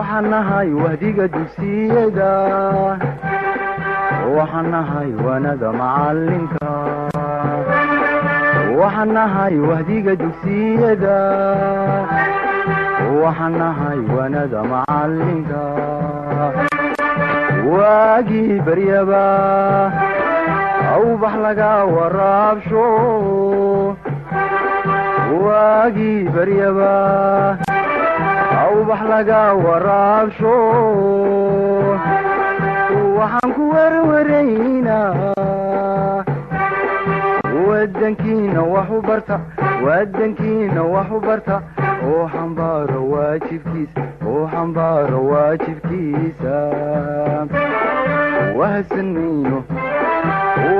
Waxaan nahay wahdiga dugsiyada, waxaan nahay waanada macalinka, waxaan nahay wahdiga dugsiyada, waxaan nahay waanada macalinka. Waagii baryaba awbax laga waraabsho, waagii baryaba awbax laga waraabsho. Waxaan ku werwaraynaa wadankiina wax u barta, wadankiina wax u barta, oo xambaaro waajibkiisa, oo xambaaro waajibkiisa. Wahsan mayno,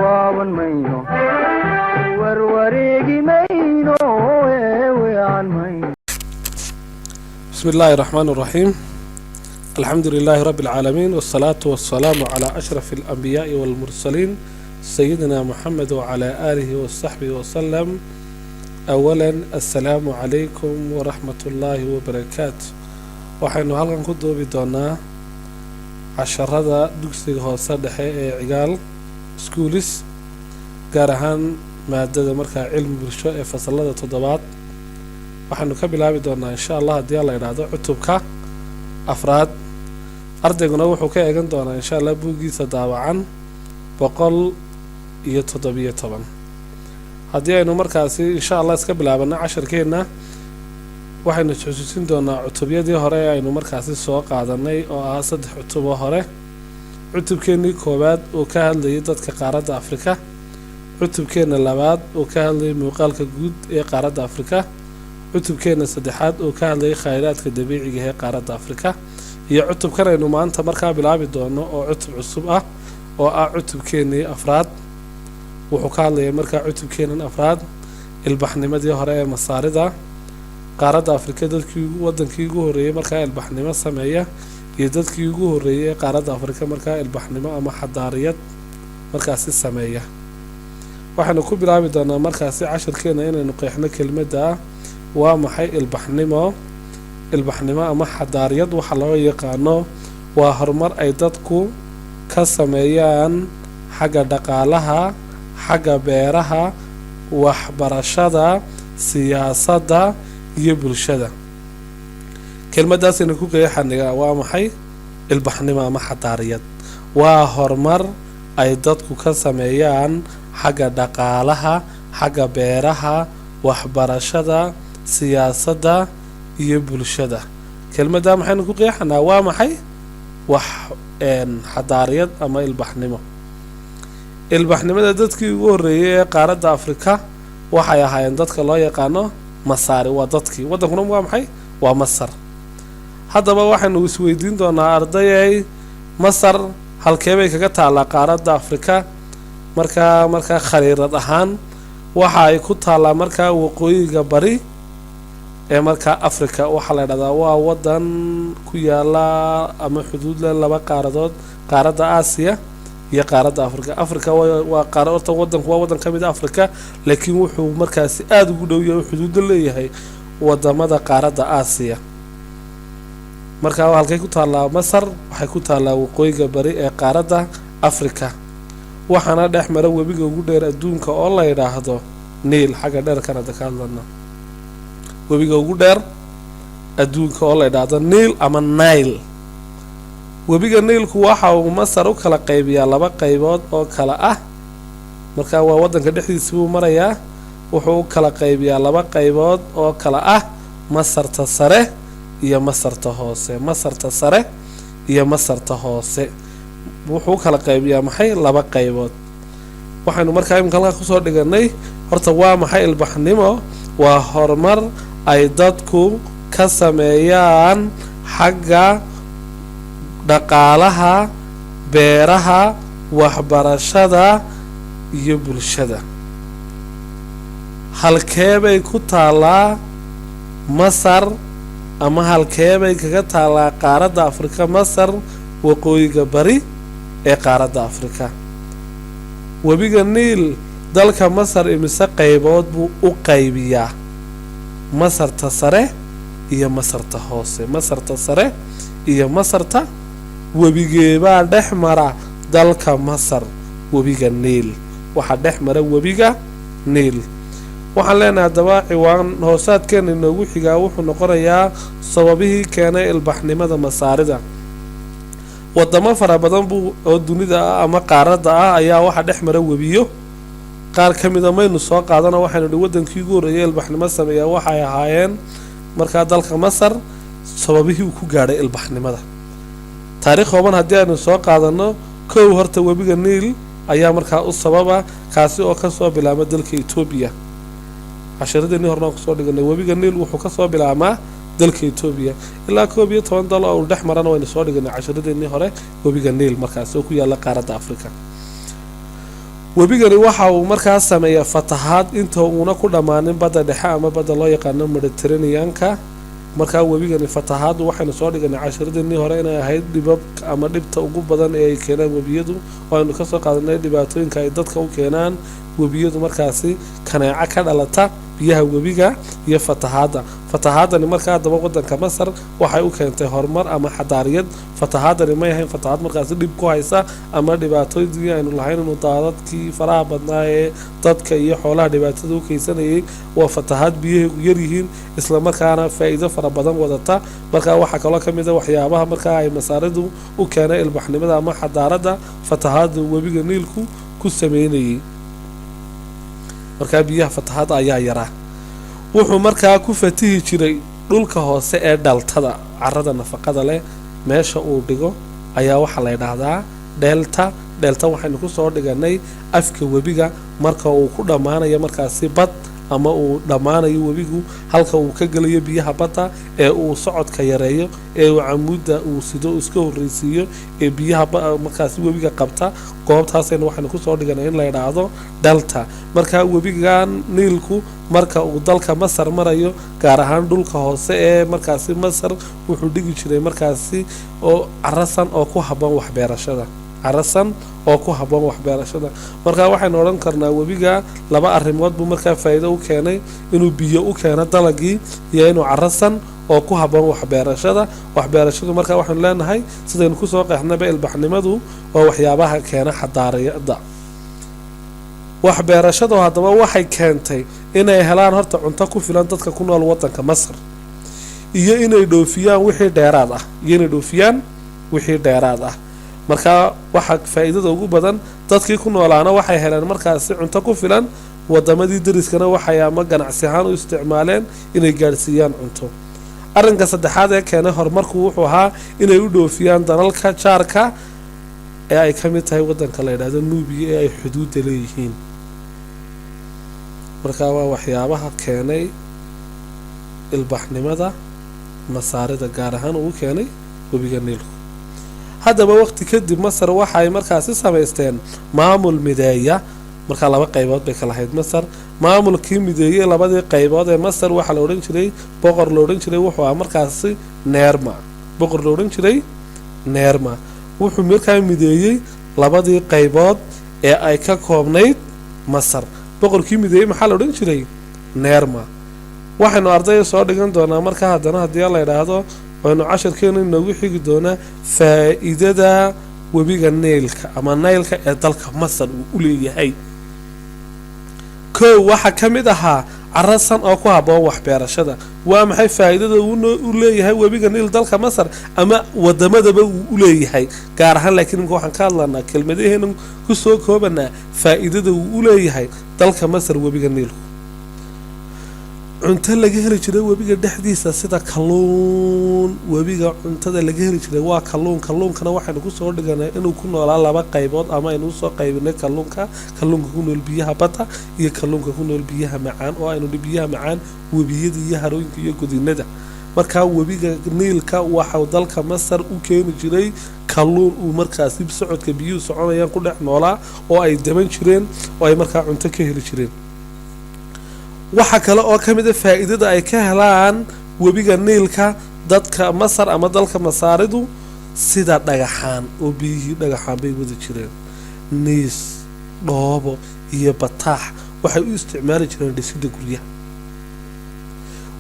waaban mayno, warwareegi mayno, eewean mayno. بسم الله الرحمن الرحيم، الحمد لله رب العالمين، والصلاة والسلام على أشرف الأنبياء والمرسلين، سيدنا محمد وعلى آله وصحبه وسلم. أولا، السلام عليكم ورحمة الله وبركاته. Waxaynu halkan ku duubi doonaa casharada dugsiga hoose dhexe ee Cigaal Schools, gaar ahaan maadada markaa cilmi bulsho ee fasalada toddobaad. Waxaynu ka bilaabi doonaa, insha Allah, haddii la idhaahdo, cutubka afraad. Ardayguna wuxuu ka eegan doonaa, insha Allah, buuggiisa daawacan 117. Haddii aynu markaasi, insha Allah, iska bilaabano casharkeenna, waxaynu xusuusin doonaa cutubyadii hore ee aynu markaasi soo qaadanay, oo ahaa saddex cutuboo hore: cutubkeennii koowaad oo ka hadlayay dadka qaaradda Afrika, cutubkeenna labaad oo ka hadlayay muuqaalka guud ee qaaradda Afrika, cutubkeenna saddexaad oo ka hadlayay khayraadka dabiiciga ee qaaradda Afrika, iyo cutubkan aynu maanta markaa bilaabi doono oo cutub cusub ah, oo ah cutubkeennii afraad. Wuxuu ka hadlayaa markaa cutubkeennan afraad ilbaxnimadii hore ee Masaarida, qaaradda Afrika dadkii wadankii ugu horreeyey markaa ilbaxnimo sameeya, iyo dadkii ugu horreeyey ee qaaradda Afrika markaa ilbaxnimo ama xadaariyad markaasi sameeya. Waxaynu ku bilaabi doonaa markaasi cashirkeena inaynu qeexno kelmadda ah: waa maxay ilbaxnimo? Ilbaxnimo ama xadaariyad waxa loo yaqaano waa horumar ay dadku ka sameeyaan xagga dhaqaalaha, xagga beeraha, waxbarashada, siyaasadda iyo bulshada. Kelmaddaasaynu ku qeexanayaa: waa maxay ilbaxnimo ama xadaariyad? Waa horumar ay dadku ka sameeyaan xagga dhaqaalaha, xagga beeraha, waxbarashada, siyaasadda iyo bulshada. Kelmaddaa maxaynu ku qeexanaa? Waa maxay wax xadaariyad ama ilbaxnimo? Ilbaxnimada dadkii ugu horreeyay ee qaaradda Afrika waxay ahaayeen dadka loo yaqaano Masaari. Waa dadkii, waddankuna waa maxay? Waa Masar. Haddaba waxaynu isweydiin doonaa, ardayay, Masar halkee bay kaga taallaa qaaradda Afrika? Markaa khariirad ahaan waxa ay ku taallaa markaa waqooyiga bari ee markaa Africa. Waxaa la ydhahdaa waa waddan ku yaala ama xuduud leh laba qaaradood, qaaradda Aasiya iyo qaaradda Africa. Africa waa qaar, horta waddanku waa waddan ka mid a Africa, laakiin wuxuu markaasi aada ugu dhow yahay oo xuduudo leeyahay wadamada qaaradda Aasiya. Markaa halkay ku taallaa Masar? Waxay ku taallaa waqooyiga bari ee qaaradda Africa, waxaana dhex mara webiga ugu dheer adduunka oo la yidhaahdo Niil. Xagga dheerkan hadda ka hadlana, webiga ugu dheer adduunka oo la yidhaahdo Niil ama Nile. Webiga Niilku waxa uu Masar u kala qaybiyaa laba qaybood oo kala ah. Markaa waa waddanka dhexdiisa buu marayaa. Wuxuu u kala qaybiyaa laba qaybood oo kala ah Masarta Sare iyo Masarta Hoose. Masarta Sare iyo Masarta Hoose wuxuu u kala qaybiyaa maxay? Laba qaybood. Waxaynu markaa iminka halkaa kusoo dhiganay horta waa maxay ilbaxnimo? Waa horumar ay dadku ka sameeyaan xagga dhaqaalaha, beeraha, waxbarashada iyo bulshada. Halkeebay ku taallaa Masar ama halkeebay kaga taallaa qaaradda Afrika Masar? Waqooyiga bari ee qaaradda Afrika. Webiga Niil dalka Masar imise qaybood buu u qaybiyaa? Masarta Sare iyo Masarta Hoose. Masarta Sare Iyo Masarta. Webigeebaa dhex mara dalka Masar? Webiga Niil waxaa dhex mara, webiga Niil. Waxaan leenahay haddaba, ciwaan hoosaadkeena inoogu xigaa wuxuu noqonayaa sababihii keenay ilbaxnimada Masaarida. Wadamo fara badan buu oo dunida ah ama qaaradda ah ayaa waxaa dhex mara webiyo. Qaar ka mida maynu soo qaadano. Waxaynu dhi wadankii ugu horreeyay ilbaxnimo sameeyaa waxay ahaayeen markaa dalka Masar. Sababihii uu ku gaadhay ilbaxnimada taariikh kooban haddii aynu soo qaadano, kow, horta webiga Niil ayaa markaa u sababa, kaasi oo kasoo bilaabma dalka Etoobiya. Casharadeenii horena aan kusoo dhiganay, webiga Niil wuxuu kasoo bilaabmaa dalka Etoobiya ilaa 11 dal oo uu dhex marana waynu soo dhiganay casharadeenii hore. Webiga Niil markaasi oo ku yaala qaaradda Africa, webigani waxa uu markaa sameeyaa fatahaad inta uuna ku dhammaanin badda dhexe ama badda loo yaqaano Mediterraneanka. Markaa webigani fatahaaddu waxaynu soo dhiganay casharadeenii hore inay ahayd dhibab ama dhibta ugu badan ee ay keenaan webiyadu, oo aynu kasoo qaadanay dhibaatooyinka ay dadka u keenaan webiyadu, markaasi kaneeco ka dhalata biyaha webiga iyo fatahaadda. Fatahaadani markaa haddaba wadanka Masar waxay u keentay horumar ama xadaariyad. Fatahaadani may ahayn fatahaad markaasi dhib ku haysa ama dhibaatooyinkii aynu lahayn inuu daadadkii faraha badnaa ee dadka iyo xoolaha dhibaatada u keysanayay. Waa fatahaad biyaheegu yaryihiin, islamarkaana faa'iido fara badan wadata. Markaa waxaa kaloo ka mid a waxyaabaha markaa ay Masaaridu u keenay ilbaxnimada ama xadaaradda fatahaada webiga Niilku ku sameynayay. Markaa biyaha fatahaadda ayaa yaraa. Wuxuu markaa ku fatihi jiray dhulka hoose ee dhaltada, carada nafaqada leh meesha uu dhigo ayaa waxaa la yidhaahdaa delta. Delta waxaynu kusoo dhiganay afka webiga marka uu ku dhammaanayo markaasi bad ama uu dhammaanayo webigu, halka uu ka gelayo biyaha badda ee uu socodka yareeyo ee uu camuudda uu sido iska horreysiiyo ee biyaha markaasi webiga qabta, goobtaasaynu waxaynu kusoo dhiganay in la yidhaahdo delta. Marka webigan Niilku marka uu dalka Masar marayo, gaar ahaan dhulka hoose ee markaasi Masar, wuxuu dhigi jiray markaasi oo carasan oo ku habboon waxbeerashada, carasan oo ku habboon waxbeerashada. Marka waxaynu odhan karnaa webiga laba arrimood buu markaa faa'iido u keenay: inuu biyo u keeno dalagii iyo inuu carasan oo ku habboon waxbeerashada. Waxbeerashadu marka waxaynu leenahay, sidaynu kusoo qeexnaba, ilbaxnimadu waa waxyaabaha keena xadaariyada. Waxbeerashadu haddaba waxay keentay inay helaan horta cunto ku filan dadka ku nool wadanka Masar, iyo inay dhoofiyaan wixii dheeraad ah, iyo inay dhoofiyaan wixii dheeraad ah. Markaa waxaa faa'iidada ugu badan, dadkii ku noolaana waxay heleen markaasi cunto ku filan, wadamadii dariskana waxay ama ganacsi ahaan u isticmaaleen inay gaadhsiiyaan cunto. Arrinka saddexaad ee keenay horumarku wuxuu ahaa inay u dhoofiyaan dalalka jaarka ee ay ka mid tahay wadanka la yidhaahdo Nuubiya ee ay xuduudda leeyihiin. Markaa waa waxyaabaha keenay ilbaxnimada Masaarida, gaar ahaan uu keenay webiga Niilku. Haddaba waqti kadib Masar waxay markaasi samaysteen maamul mideeya. Markaa laba qaybood bay kala ahayd Masar. Maamulkii mideeyey labadii qaybood ee Masar waxaa la odhan jiray, boqor la odhan jiray wuxuu ahaa markaasi Neerma. Boqor la odhan jiray Neerma wuxuu markaa mideeyey labadii qaybood ee ay ka koobnayd Masar. Boqorkii mideeyey maxaa la odhan jiray? Neerma. Waxaynu ardayda soo dhigan doonaa markaa haddana, haddii la yidhaahdo, waynu cashirkeenu inoogu xigi doonaa faa'iidada webiga Neylka ama Naylka ee dalka Masar uu u leeyahay. Kow, waxaa ka mid ahaa carasan oo ku habboon waxbeerashada. Waa maxay faa'iidada uu leeyahay webiga Niil dalka Masar ama wadamadaba uu u leeyahay gaar ahaan? Laakiin imika waxaan ka hadlanaa, kelmadaheena kusoo koobanaa faa'iidada uu u leeyahay dalka Masar webiga Niilku. Cunto laga heli jiray webiga dhexdiisa sida kalluun. Webiga cuntada laga heli jiray waa kalluun. Kalluunkana waxaynu kusoo dhiganay inuu ku noolaa laba qaybood, ama aynu usoo qaybinay kalluunka: kalluunka ku nool biyaha badda iyo kalluunka ku nool biyaha macaan, oo aynu biyaha macaan webiyada iyo harooyinka iyo godinada. Markaa webiga Niilka waxau dalka Masar u keeni jiray kalluun uu markaasi socodka biyuhu soconayaan ku dhex noolaa oo ay daban jireen oo ay markaa cunto ka heli jireen. Waxaa kale oo ka mid a faa'iidada ay ka helaan webiga Niilka dadka Masar ama dalka Masaaridu sida dhagaxaan, oo biyihii dhagaxaan bay wadi jireen, niis, dhoobo iyo bataax. Waxay u isticmaali jireen dhisidda guryaha.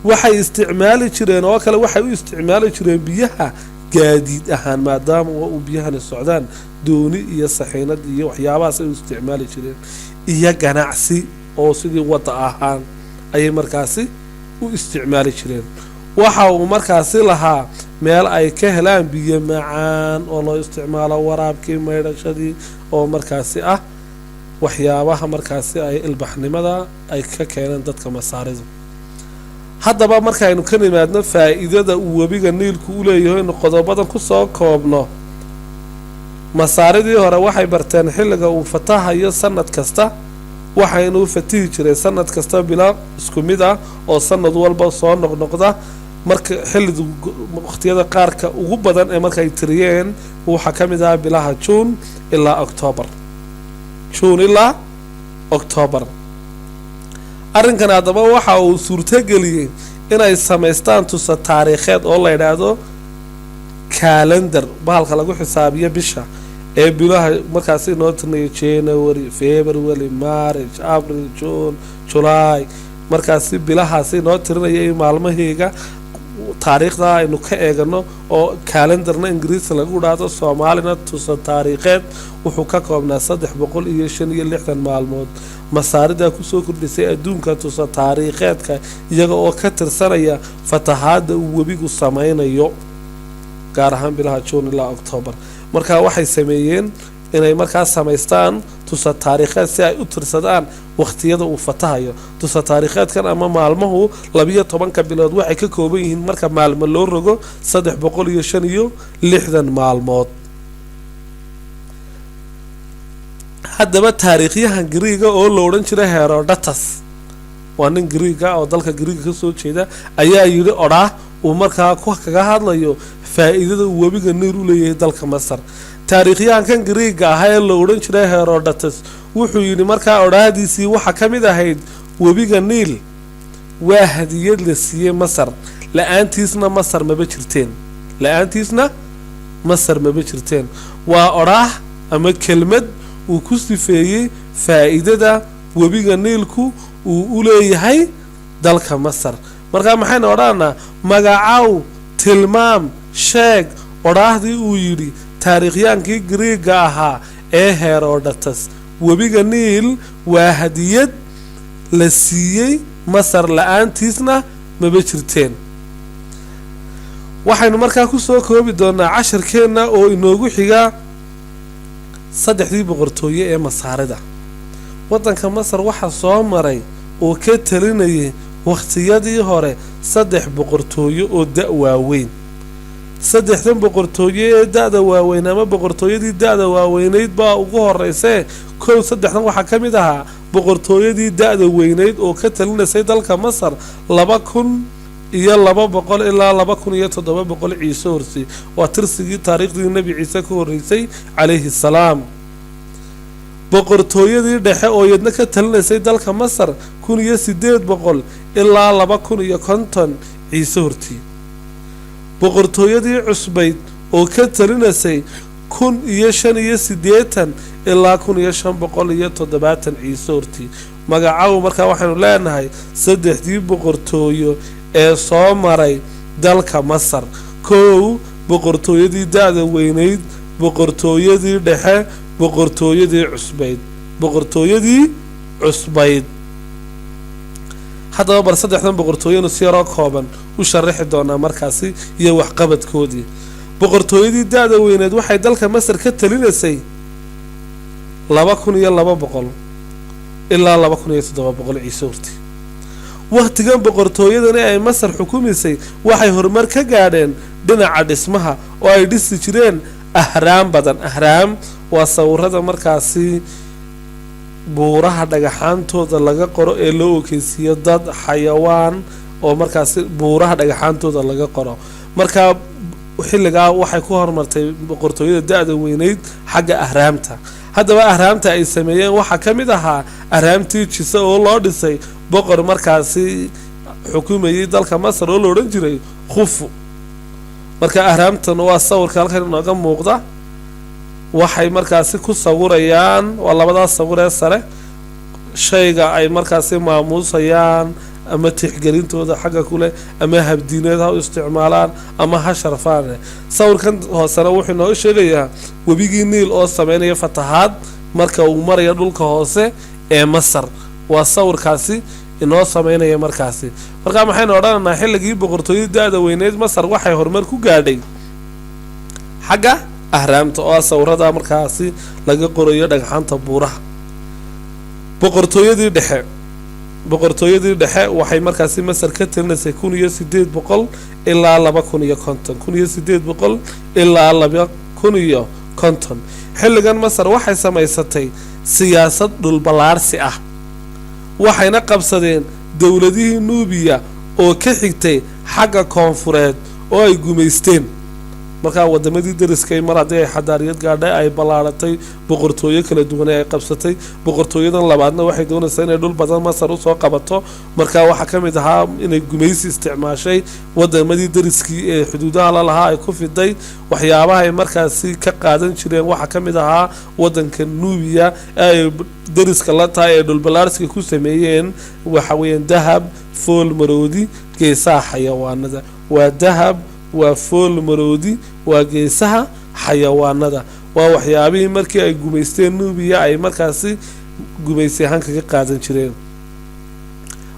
Waxay isticmaali jireen oo kale, waxay u isticmaali jireen biyaha Gaadiid ahaan, maadaama uu biyahani socdaan, dooni iyo saxiinad iyo waxyaabahaas ay u isticmaali jireen, iyo ganacsi oo sidii wadda ahaan ayay markaasi u isticmaali jireen. Waxa uu markaasi lahaa meel ay ka helaan biyo macaan oo loo isticmaalo waraabkii, maydhashadii, oo markaasi ah waxyaabaha markaasi ay ilbaxnimada ay ka keeneen dadka Masaaridu. Haddaba, markaynu ka nimaadno faa'iidada uu webiga Niilku u leeyahay, inu qodobadan kusoo koobno, Masaaridii hore waxay barteen xilliga uu fatahayo sanad kasta. Waxaynu fatihi jiray sanad kasta bilo isku mid ah oo sanad walba soo noqnoqda. Marka xillidu waqtiyada qaarka ugu badan ee markaay tiriyeen waxaa ka mid ah bilaha Juun ilaa Octoobar, Juun ilaa Octoobar. Arrinkan haddaba waxa uu suurtogeliyey inay samaystaan tusa taariikheed oo la yidhaahdo calendar, bahalka lagu xisaabiyo bisha ee bilaha markaasi inoo tirinayo: January, February, March, April, June, July. Markaasi bilahaasi inoo tirinaya iyo maalmahayga taariikhda aynu ka eegano, oo calendarna Ingiriisi lagu dhahdo, Soomaalina tusa taariikheed, wuxuu ka koobnaa 365 maalmood. Masaaridaa kusoo kordhisay adduunka tusa taariikheedka, iyaga oo ka tirsanaya fatahaada uu webigu sameynayo, gaar ahaan bilaha Juun ilaa Octoobar. Marka waxay sameeyeen inay markaas samaystaan tusa taariikheed si ay u tirsadaan waqtiyada uu fatahayo. Tusa taariikheedkan ama maalmuhu 12-ka bilood waxay ka kooban yihiin, marka maalmo loo rogo, 365 maalmood. Haddaba, taariikhyahan Griiga oo la odhan jiray Herodotus, waa nin Griiga oo dalka Griiga kasoo jeeda, ayaa yidhi odhaah uu markaa ku kaga hadlayo faa'iidada uu webiga Niil u leeyahay dalka Masar. Taariikhyahankan Griiga ahaa ee la odhan jiray Herodotus wuxuu yidhi markaa odhaahdiisii waxaa ka mid ahayd: "Webiga Niil waa hadiyad la siiyey Masar, la-aantiisna Masar maba jirteen, la-aantiisna Masar maba jirteen." Waa odhaah ama kelmad uu ku sifeeyey faa'iidada webiga Niilku uu u leeyahay dalka Masar. Markaa maxaynu odhanaa? Magacow, tilmaam, sheeg odhaahdii uu yidhi taariikhyaankii Griiga ahaa ee Herodotus: "Webiga Niil waa hadiyad la siiyey Masar, la-aantiisna maba jirteen." Waxaynu markaa kusoo koobi doonaa casharkeenna oo inoogu xiga saddexdii boqortooye ee Masaarida. Waddanka Masar waxaa soo maray oo ka talinayay wakhtiyadii hore saddex boqortooyo oo da' waaweyn. Saddexdan boqortooye ee da-da waaweyn ama boqortooyadii da-da waaweynayd baa ugu horeysee. Kow, saddexdan waxaa ka mid ahaa boqortooyadii da-da weynayd oo ka talinaysay dalka Masar 2200 ilaa 2700 Ciise horsi. Waa tirsigii taariikhdii Nebi Ciise ka horreysay, calayhi salaam. Boqortooyadii dhexe oo iyadna ka talinaysay dalka Masar 1800 ilaa 2050 Ciise hortii. Boqortooyadii cusbayd oo ka talinaysay 1085 ilaa 1570 Ciise hortii. Magacaw markaa waxaynu leenahay saddexdii boqortooyo ee soo maray dalka Masar: kow, boqortooyadii da-da weynayd; boqortooyadii dhexe; boqortooyadii cusbayd, boqortooyadii cusbayd. Haddaba bal saddexdan boqortooyanu si yaroo kooban u sharaxi doonaa markaasi iyo waxqabadkoodii. Boqortooyadii da-da weyneed waxay dalka Masar ka talinaysay 2200 ilaa 2700 Ciise horti. Wakhtigan boqortooyadani ay Masar xukumisay waxay horumar ka gaadheen dhinaca dhismaha, oo ay dhisi jireen ahraam badan. Ahraam waa sawirada markaasi buuraha dhagaxaantooda laga qoro ee loo okeysiiyo dad, xayawaan, oo markaasi buuraha dhagaxaantooda laga qoro. Markaa xilligaa waxay ku horumartay boqortooyada da-da weyneyd xagga ahraamta. Haddaba, ahraamta ay sameeyeen waxaa ka mid ahaa ahraamtii Jise oo loo dhisay boqor markaasi xukumayay dalka Masar oo la odhan jiray Khufu. Marka ahraamtan waa sawirka halkan inooga muuqda. Waxay markaasi ku sawirayaan, waa labadaas sawir ee sare, shayga ay markaasi maamuusayaan. Ama tixgelintooda xagga kuleh ama habdiineed ha u isticmaalaan ama ha sharfaan. Sawirkan hoosena wuxuu inoo sheegayaa webigii Niil oo sameynaya fatahaad marka uu maraya dhulka hoose ee Masar. Waa sawirkaasi inoo sameynaya markaasi. Markaa maxaynu odhanaynaa? Xilligii boqortooyada da-da weyneed, Masar waxay horumar ku gaadhay xagga ahraamta, oo ah sawirada markaasi laga qorayo dhagxanta buuraha. Boqortooyadii dhexe. Boqortooyadii dhexe waxay markaasi Masar ka talinaysay 1800 ilaa 2050, 1800 ilaa 2050. Xilligan Masar waxay samaysatay siyaasad dhulballaarsi ah, waxayna qabsadeen dowladihii Nuubiya oo ka xigtay xagga koonfureed oo ay gumaysteen. Markaa wadamadii dariskay mar haddii ay xadaariyad gaadhay, ay ballaaratay, boqortooyo kala duwan ay qabsatay, boqortooyadan labaadna waxay doonaysaa inay dhul badan Masar usoo qabato. Markaa waxaa ka mid ahaa inay gumaysi isticmaashay, wadamadii dariskii ee xuduudaha la lahaa ay ku fiday. Waxyaabaha ay markaasi ka qaadan jireen waxaa ka mid ahaa wadanka Nuubiya ee ay dariska la tahay ee dhulballaarsiga ku sameeyeen, waxa weeyaan dahab, fool maroodi, geesaha xayawaanada. Waa dahab, waa fool maroodi, waa geesaha xayawaanada. Waa waxyaabihii markii ay gumaysteen Nuubiya ay markaasi gumaysi ahaan kaga qaadan jireen.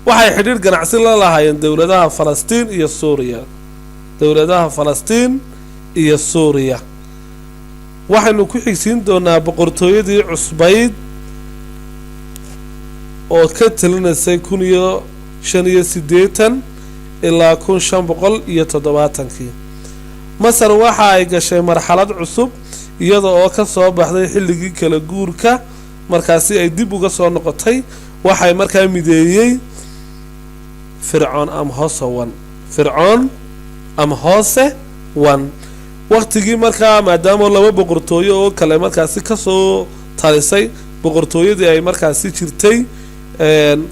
Waxay xidhiir ganacsi la lahaayeen dowladaha Falastiin iyo Suuriya, dowladaha Falastiin iyo Suuriya. Waxaynu ku xigsiin doonaa boqortooyadii cusbayd oo ka talinaysay 1085 ilaa 1570-kii. Masar waxa ay gashay marxalad cusub iyada oo ka soo baxday xilligii kala guurka, markaasi ay dib uga soo noqotay. Waxay markaa mideeyey Fircoon Amhose I, Fircoon Amhose I. Waqtigii markaa, maadaama laba boqortooyo oo kale markaasi kasoo talisay, boqortooyadii ay markaasi jirtay,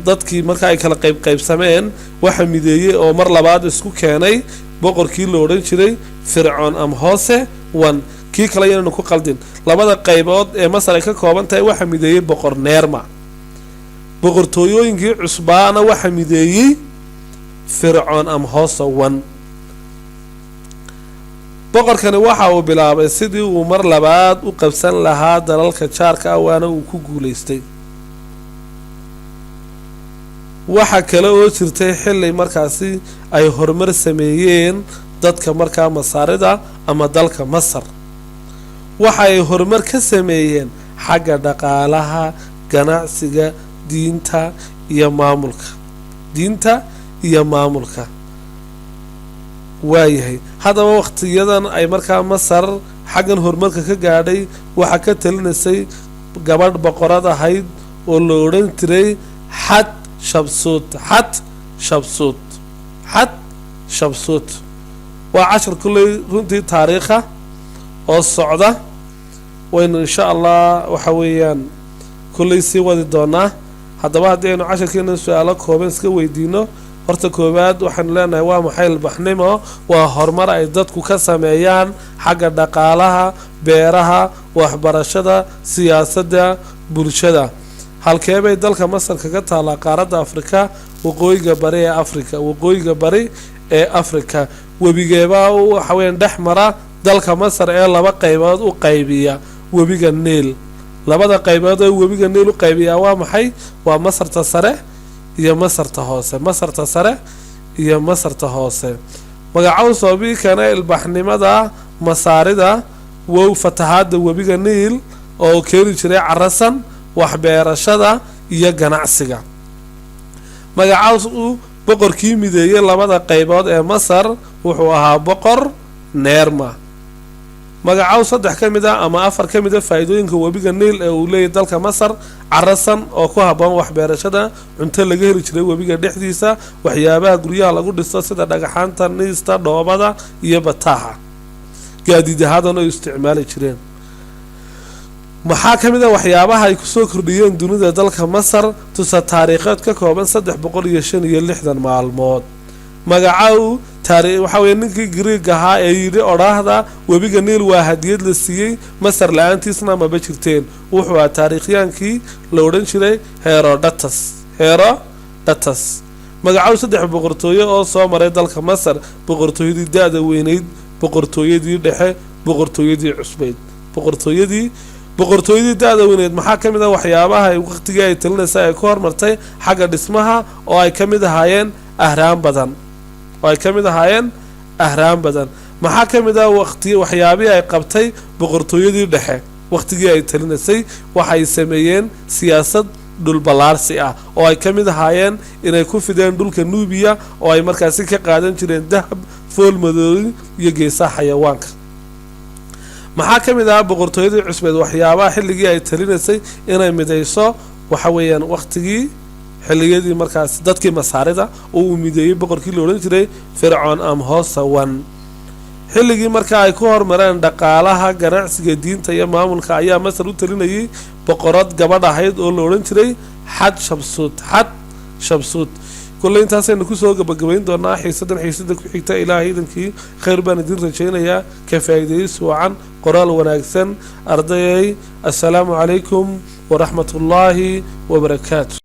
dadkii marka ay kala qayb qaybsameen, waxa mideeyey oo mar labaad isku keenay boqorkii la odhan jiray Fircoon Amhose I. Kii kale yanaynu ku qaldin. Labada qaybood ee Masar ay ka kooban tahay waxa mideeyey Boqor Neerma. Boqortooyooyinkii cusbaana waxa mideeyey Fircoon Amhose I. Boqorkani waxa uu bilaabay sidii uu mar labaad u qabsan lahaa dalalka jaarka ah, waana uu ku guulaystay. Waxa kale oo jirtay xilli markaasi ay horumar sameeyeen dadka markaa Masaarida ama dalka Masar. Waxa ay horumar ka sameeyeen xagga dhaqaalaha, ganacsiga, diinta iyo maamulka, diinta iyo maamulka. Waayahay, haddaba waqtiyadan ay markaa Masar xaggan horumarka ka gaadhay, waxaa ka talinaysay gabadh boqorad ahayd oo la odhan jiray Xad Shabsuud. Xad Shabsuud, Xad Shabsuud. Waa cashar kulley runtii taariikha oo socda. Waynu insha Allah waxa weeyaan kulley sii wadi doonaa. Haddaba haddii aynu casharkeena su-aalo kooban iska weydiino, horta koowaad waxaynu leenahay: waa maxay ilbaxnimo? Waa horumar ay dadku ka sameeyaan xagga dhaqaalaha, beeraha, waxbarashada, siyaasadda, bulshada. Halkee bay dalka Masar kaga taallaa qaaradda Afrika? Waqooyiga bari ee Afrika, waqooyiga bari ee Afrika. Webigeebaa waxa weeyaan dhex mara dalka Masar ee laba qaybood u qaybiya? Webiga Niil. Labada qaybood ee webiga Niil u qaybiyaa waa maxay? Waa Masarta sare iyo Masarta hoose, Masarta sare iyo Masarta hoose. Magacow sababii keena ilbaxnimada Masaarida? Wow, fatahaada webiga Niil oo keeni jiray carasan, waxbeerashada iyo ganacsiga. Magacaws uu boqorkii mideeyey labada qaybood ee Masar? Wuxuu ahaa Boqor Neerma. Magacow saddex ka mid a ama afar ka mid a faa-iidooyinka webiga Niil ee uu leeyahy dalka Masar? Carasan oo ku habboon waxbeerashada, cunto laga heli jiray webiga dhexdiisa, waxyaabaha guryaha lagu dhisto sida dhagaxaanta, niista, dhoobada iyo bataaxa, gaadiid ahaadana ay isticmaali jireen. Maxaa ka mid a waxyaabaha ay kusoo kordhiyeen dunida dalka Masar? Tusa taariikheed ka kooban 365 maalmood. Magacow taari waxaa weeye ninkii Greeg ahaa ee yidhi odhaahda "webiga Niil waa hadiyad la siiyey Masar, la-aantiisna maba jirteen"? Wuxuu ahaa taariikhyaankii la odhan jiray Herodotus, Herodotus. Magacow saddex boqortooyo oo soo maray dalka Masar: boqortooyadii da-da weyneyd, boqortooyadii dhexe, boqortooyadii cusbeyd. Boqortooyadii da-da weyneyd maxaa ka mid ah waxyaabaha ay waqtigii ay talinaysa ay ku hormartay? Xagga dhismaha, oo ay ka mid ahaayeen ahraam badan, oo ay ka mid ahaayeen ahraam badan. Maxaa ka mid ah waqti waxyaabihii ay qabtay boqortooyadii dhexe waqtigii ay talinaysay? Waxay sameeyeen siyaasad dhulballaarsi ah, oo ay ka mid ahaayeen inay ku fideen dhulka Nuubiya, oo ay markaasi ka qaadan jireen dahab, fool madoodi iyo geesaha xayawaanka. Maxaa ka mid ahaa boqortooyadii cusbeed waxyaabaha xilligii ay talinaysay? Inay midayso, waxa weeyaan, waqtigii xilliyadii markaas dadkii Masaarida, oo uu mideeyey boqorkii la odhan jiray Fircoon Ahmose I. Xilligii marka ay ku hormareen dhaqaalaha, ganacsiga, diinta iyo maamulka ayaa Masar u talinayay boqorad gabadh ahayd oo la odhan jiray Xad Shabsuud. Xad Shabsuud. Kulley intaasaynu kusoo gabagabayn doonaa xiisadan. Xiisada ku xigta, Ilaahay idankii, khayr baan idin rajaynayaa, ka faa'iidaysi wacan, qoraal wanaagsan, ardayay. Assalaamu calaykum waraxmatullaahi wabarakaatu.